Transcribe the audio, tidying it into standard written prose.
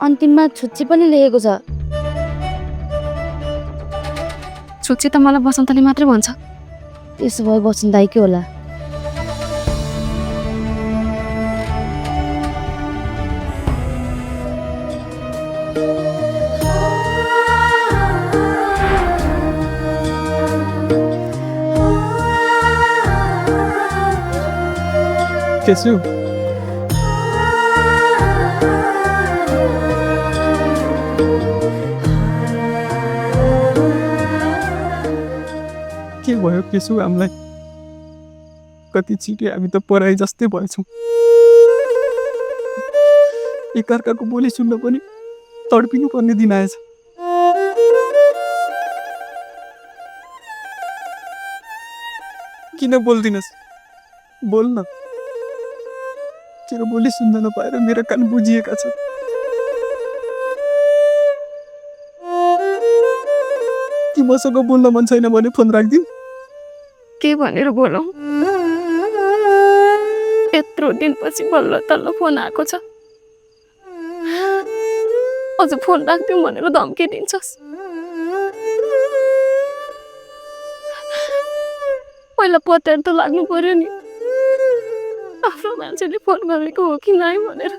अन्तिममा छुच्ची पनि लेखेको छ। छुच्ची त मलाई बसन्तले मात्रै भन्छ। त्यसो भए बसन्त दाइकै होला। केशु के भयो केशु हामीलाई? कति छिटो हामी त पराई जस्तै भएछौँ। एकअर्काको बोली सुन्न पनि तडपिनु पर्ने दिन आएछ। किन बोल्दिनस्? बोल न। तेरो बोली सुन्न नपाएर मेरो कान बुझिएका छन्। कि मसँग बोल्न मन छैन भने फोन राखिदिऊ। के भनेर बोलौँ? यत्रो दिनपछि बल्ल तल्ल फोन आएको छ। अझ फोन राखिदिउँ भनेर धम्की दिन्छस्। पहिला पत्यार त लाग्नु पर्यो नि, आफ्नो मान्छेले फोन गरेको हो कि नाइ भनेर।